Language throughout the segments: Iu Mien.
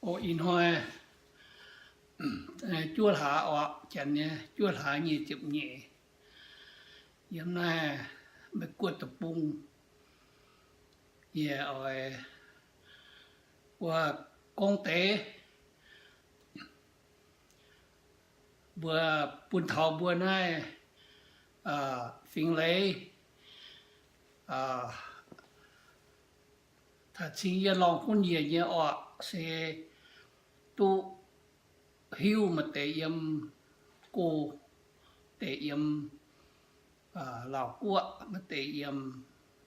O, ih hnoi juov hlaax oc, janx nyei juov hlaax nyei ziepc nyeic. Yiem naaiv Meiv Guoqv deic-bung, yie oix wuov gorngv deix mbuo, bun taux mbuo naaiv fingx Leiz, taaih cing yie lorngh gunv njiec nyei orqc, se duqv hiuv maaih deix yiem go, deix yiem Laauv Guoqv, maaih deix yiem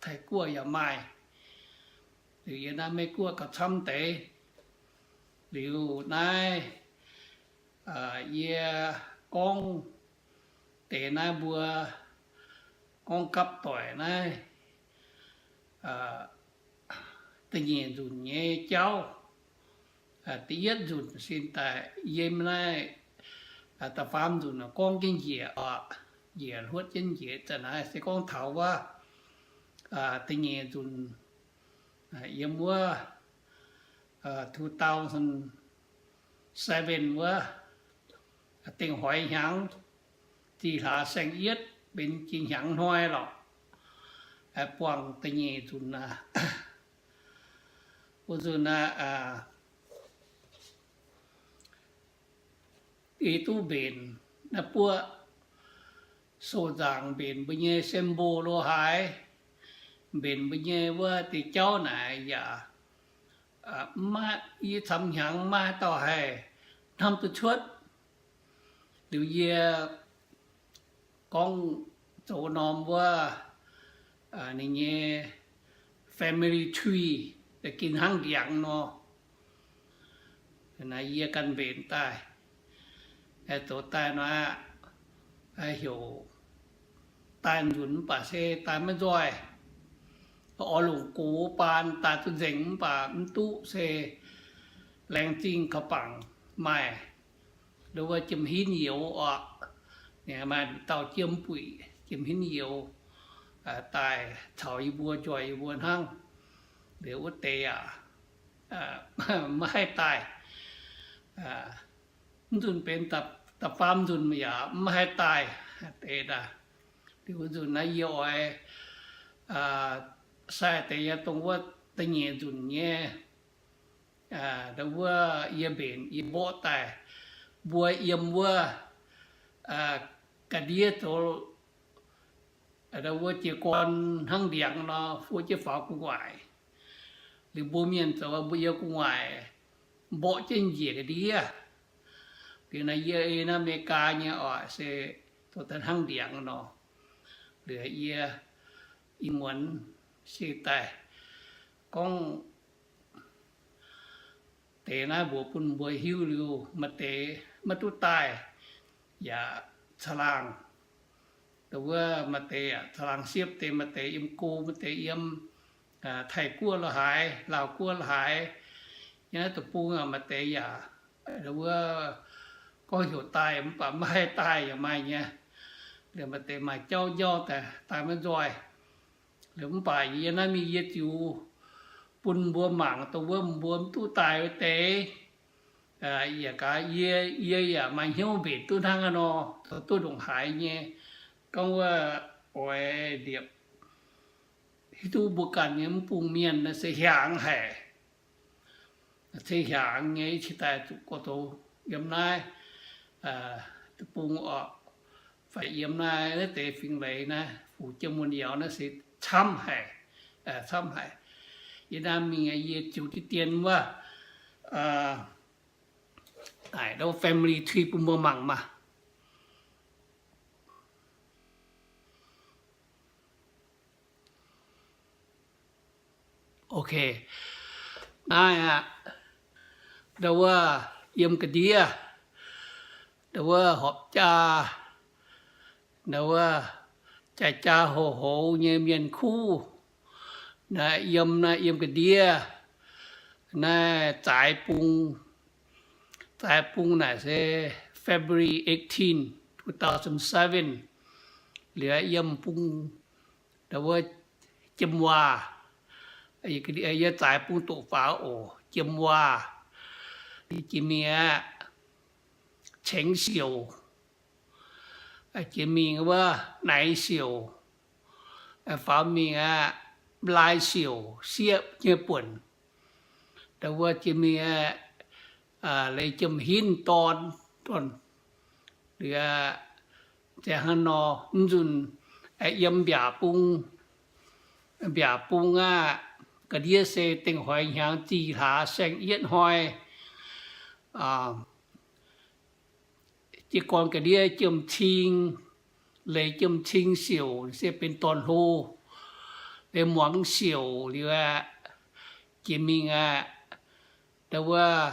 Taiv Guoqv yaac maaih. Liuz yie naaiv Meiv Guoqv gauh camv deix. Liuz naaiv yie gorngv deix naaiv mbuo gorngv gapv doic naaiv da'nyeic nzunc nyei jauv. Da'yietv nzunc sin daaih yiem naaiv, da'faam nzunc gorngv jienv njiec oc, njiec hluotv jienv njiec za'naaiv se gorngv taux wuov da'nyeic nzunc yiem wuov two thousand seven wuov, dengh hoix hnyangx, zih hlaax saeng-yietv benx jiex hnyangx hnoi lorqc, buangh da'nyeic nzunc aqv. Wuov nzunc aqv, ei duqv mbenc naaiv buoqv sou nzaangc, mbenc mbuo nyei symbol lo haaix, mbenc mbuo nyei wuov deix jauv naaic yaac maiv, yie camv hnyangx maiv dauh haih hnamv duqv cuotv. Liuz yie gorngv zoux norm wuov ninh nyei family tree, gin hnangv ndiangx nor. Naaiv yie ganh mbenc daaih, zoux daaih nor aqv, heuc daaih nzunc mv baac se daaih maiv nzoih. Oix longc gox baan daaih duqv nzengc mv baac mv duqv se laengz zingh kaux bangc maaih ndo wuov jiem hinv youz oc. Maaih dauh jiem buic jiem hinv youz daaih caux yie mbuo njoih yie mbuo hnangv. Liuz wuov deix aac maiv haih daaih. Mv nzunc benx da'faam nzunc yaac maiv haih daaih deix aqv. Liuz wuov nzunc naaiv yie oix sai deix yaac dongh wuov da'nyeic nzunc nyei, ndo wuov yie mbenc yie mborqv daaih mbuo yiem wuov ga'ndiev zoux ndo wuov jiez gorn hnangv ndiangx nor, fuov jienv faaux gu'nguaaic. Liuz mbuo mienh zoux mbuo yiem gu'nguaaic mborqv jienv njiec ga'ndiev. Liuz naaiv yie ei naaiv America nyei oc, se zoux daaih hnangv ndiangx nor. Liuz yie ih muonz se daaih gorngv deix naaiv mbuox bun mbuo hiuv liuz, maaih deix maiv duqv daaih yaac caangh laangh. Ndo wuov maaih deix yaac caangh laangh siepv deix, maaih deix yiem go, maaih deix yiem Taiv Guoqv lo haaix, Laauv Guoqv lo haaix. Yiem naaiv deic-bung maaih deix yaac ndo wuov gorngv heuc daaih mv baac maiv haih daaih yaac maaih nyei. Liuz maaih deix maaih jauv njauv daaih, daaih maiv nzoih. Liuz mv baac yie naaiv mingh yie ziux bun mbuo mangc dongh wuov mbuo mv duqv daaih wuov deix. Yaac gaax yie, yie yaac maaih hnyouv mbenc duqv hnangv haaix nor, zoux duqv ndongc haaix nyei. Gorngv wuov oix liepc hiuv duqv mbuo ganh nyei mv bung mienh naaiv se hiaangx haic. Se hiaangx nyei, qiex daaih zuqc gorx-zoux yiem naaiv deic-bung orqc, fai yiem naaiv, naaiv deix fingx Leiz naaiv, Fuqv Jiem Mun Yauz naaiv se camv haic, camv haic. Yie naaiv mingh yie ziux diqv dien wuov, naaic ndo family tree bun mbuo mangc maah. Ok, naaiv aqv, ndo wuov yiem ga'ndiev, ndo wuov horpc jaa, ndo wuov jaa-jaa houc-houc nyei mienh kuv, naaiv yiem, naaiv yiem ga'ndiev, naaiv zaaix bung, zaaix bung naaic se February eighteen, two thousand seven, liuz yiem bung ndo wuov jiem waac, yie zaaix bung doqc faaux oc, jiem waac. jiex mingh aqv, Cengx Siouc, jiex mingh wuov Naix Siouc, faaux mingh aqv, Lai Siouc sieqv nyei buonc, ndau wuov jiex mingh aqv, Leiz Jiem Hinv dorn, dorn, liuz ziangh hnangv nor, mv nzunc yiem Mbiaauc Bung, Mbiaauc Bung aqv, ga'ndiev se dengh hoix hnyangx zih hlaax saeng-yietv hnoi. Jiez gorn ga'ndiev Jiem Cing, Leiz Jiem Cing Siouc se benx dorn-hlo, Leiz Muangx Siouc liuz aqv, jiex mingh aqv, ndau wuov,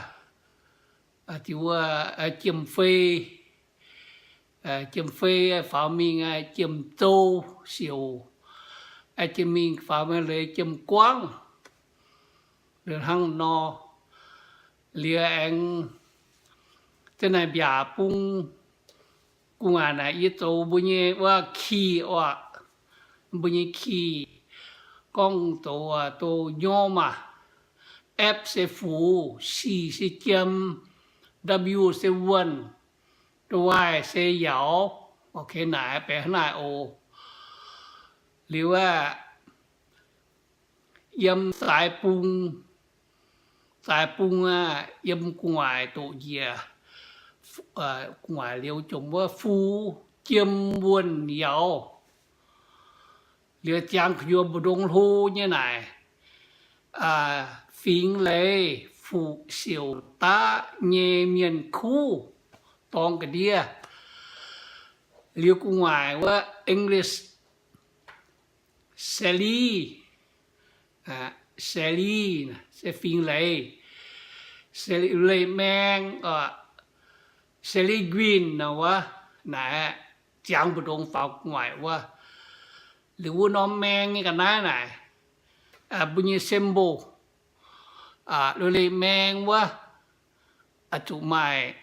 wuov Jiem Fei, Jiem Fei faaux mingh aqv, Jiem Zou Siouc, jiex mingh faaux mingh Leiz Jiem Guangv, liuz hnangv nor, liuz aengx za'naaic Mbiaauc Bung gu'nguaaic naaic yie zoux mbuo nyei wuov key orqc, mbuo nyei key, gorngv zoux do nyorm aac, F se fuc, C se jiem, W se wuonh, Y se yauz, naaic benx hnangv naaic oc. Liuz aqv, yiem Zaaix Bung, Zaaix Bung aqv, yiem gu'nguaaic doqc njiec, gu'nguaaic liuz jomc wuov fuc, jiem, wuonh, yauz. Liuz ziangx gu'nyuoz mbu'ndongx hlo nyei naaic, fingx Leiz Fuqv Siouc Daqv nyei mienh kuv dorng ga'ndiev. Liuz gu'nguaaic wuov English Sally, Sally se fingx Leiz, Leiz Maeng, Sally Green wuov, naaic ziangx mbu'ndongx faaux gu'nguaaic wuov. Liuz wuov norm maeng nyei ga'naaiv naaic, mbuo nyei symbol, Leiz Maeng wuov, zuqc maaih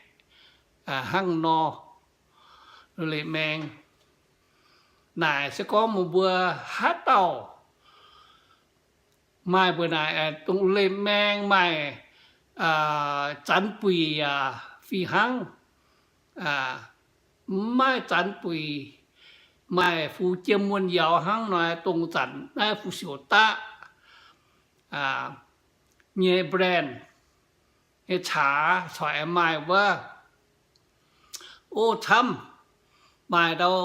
hnangv nor, Leiz Maeng. Naaic se gorngv meih mbuo haaix dauh maaih mbuo naaic dongh Leiz Maeng maaih zanx buic yaac fih hnangv, maiv zanx buic, maaih fuc jiem wuonh yauz hnangv nor, dongh zanc naaiv Fuqv Siouc Daqv nyei brand nyei caax corc aengx maaih wuov. O, camv, maaih ndau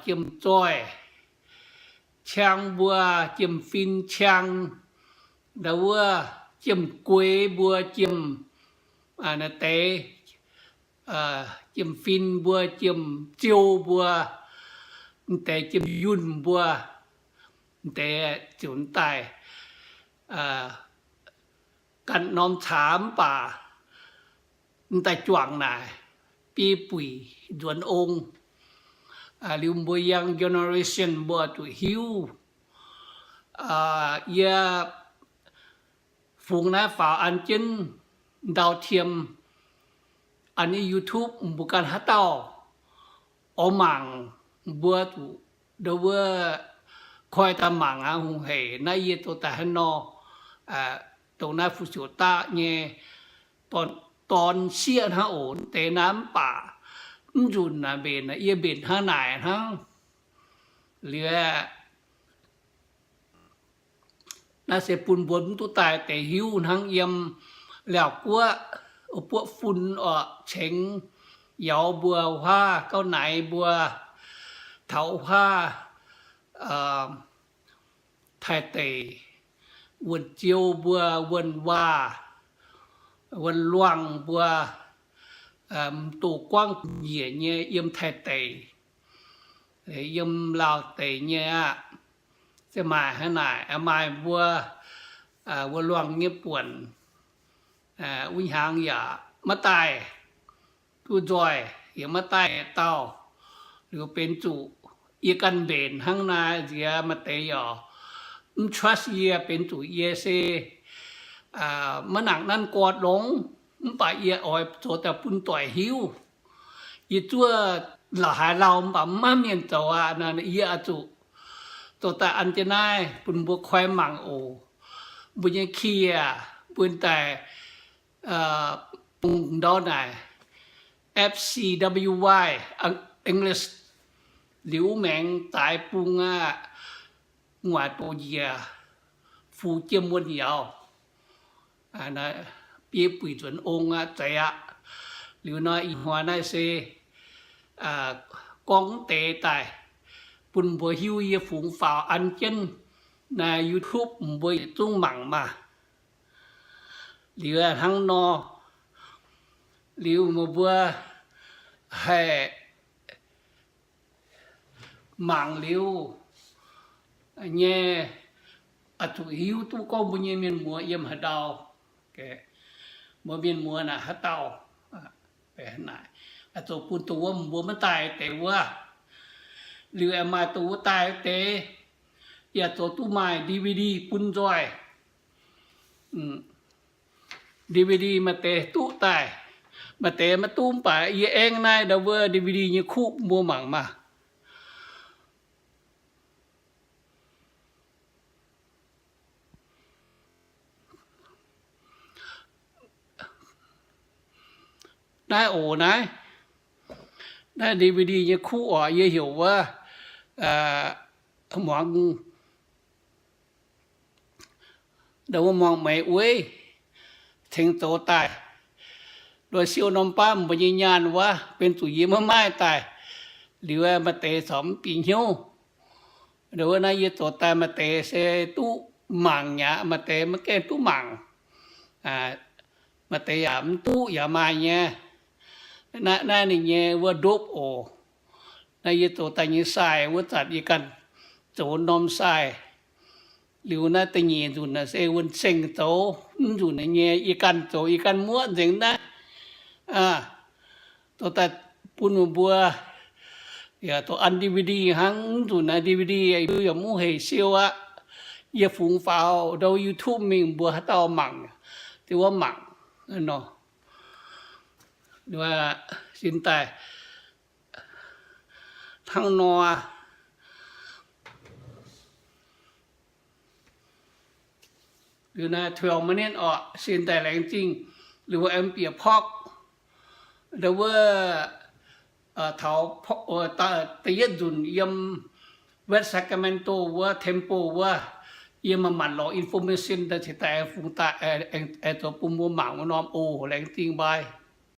jiem-zoih ciang mbuo, jiem-fin ciang, ndau wuov jiem-gueix mbuo, jiem, naaiv deix, jiem-fin mbuo, jiem-ziou mbuo, deix jiem-yunh mbuo, deix ziouc daaih ganh norm caax mv baac daaih juangc naaic biei buic nzuonx ong. Liuz mbuo young generation mbuo zuqc hiuv. Yie fungx naaiv faaux an jienv ndau tiem an nyei YouTube, mbuo ganh haaix dauh oix mangc, mbuo zuqc ndau wuov koi daaih mangc aqv. Hungh heic naaiv yie zoux daaih hnangv nor, dongh naaiv Fuqv Siouc Daqv nyei dorn sieqv hnangv oc. Deix naaiv mv baac mv nzunc naaic mbenc, yie mbenc hnangv naaic hnangv. Liuz naaiv se bun mbuo mv duqv daaih deix hiuv hnangv. Yiem Laauv Guoqv, buoqv fun orqc, cengx yauz mbuo, huaav gauv naix mbuo, taux huaav Taiv deic, wuonh ziou mbuo, wuonh waac, wuonh luangh mbuo, doh guangv njiec nyei yiem Taiv deic, yiem Laauv deic nyei aqv. Se maaih hnangv naaic, maaih mbuo, wuov luangh nyei buonc, wuov hnyangx yaac maiv daaih duqv nzoih, yaac maiv daaih dauh. Liuz benx zuqc yie ganh mbenc hnangv naaiv nziex maaih deix yaac mv trust yie, benx zuqc yie se maiv nangc nanv gorn longx, mv baac yie oix zoux daaih bun doic hiuv. Yie zuov la'haaix lauh mv baac maiv mienh zoux aqv. Yie oix zuqc zoux daaih an jienv naaiv bun mbuo koi mangc oc. Mbuo nyei kie mbuo daaih bung ndau naaic, F C W Y, English, liuz maengx daaix bung aqv, nguaaic doqc njiec, fu jiem wuonh yaauz, biei buic nzuonx ong aqv, zeiz aqv. Liuz nor ih hnoi naaiv se gorngv deix daaih bun mbuo hiuv yie fungx faaux an jienv naaiv YouTube, mbuo yietc zungv mangc maah. Liuz hnangv nor, liuz meih mbuo haih mangc liuz nyei, zuqc hiuv duqv gorngv mbuo nyei mienh muoz yiem haaix ndau. Mbuo mienh muoz naaic haaix dauh, naaic, zoux bun dongh wuov mbuo maiv daaih deix wuov. Liuz aengx maaih dongh wuov daaih deix, yaac zoux duqv maaih D V D bun nzoih. D V D maaih deix duqv daaih, maaih deix maiv duqv. Mv baac yie aengx naaiv ndau wuov D V D nyei kuv mbuo mangc maah. Naaiv oc, naaiv, naaiv D V D nyei kuv oc, yie heuc wuov, muangx, ndau wuov muangx meix ueiv tengx zoux daaih. Ndau siou norm baav mbuo nyei nyaanh wuov, benx zuqc yie maiv maaih daaih. Liuz maaih deix corc mv bieqc hnyouv. Ndau wuov naaiv yie zoux daaih maaih deix se duqv mangc aqv, maaih deix maiv gaengh duqv mangc. Maaih deix yaac mv duqv yaac maaih nyei. Naaiv ninh nyei wuov ndopv oc. Naaiv yie zoux daaih nyei sai wuov zanc yie ganh zoux norm sai. Liuz naaiv da'nyeic nzunc naaic se wuonh ceng zoux, mv nzunc nyei yie ganh zoux, yie ganh muoqv nzengc naaiv. Zoux daaih bun meih mbuo, yaac zoux an D V D hnangv. Mv nzunc naaiv D V D yaac mv hec siou aqv. Yie fungx faaux ndau YouTube mingh, mbuo haaix dauh mangc, deix wuov mangc nor. Sin daaih hnangv nor. Liuz naaiv twelve minutes oc, sin daaih laengz zingh. Liuz aengx bieqc porv. Ndau wuov, taux da'yietv nzunc yiem West Sacramento wuov temple wuov, yie maaih manc lorz information daaih cingx daaih fungx daaih, aengx zoux bun mbuo mangc wuov norm oc. Laengz zingh mbai.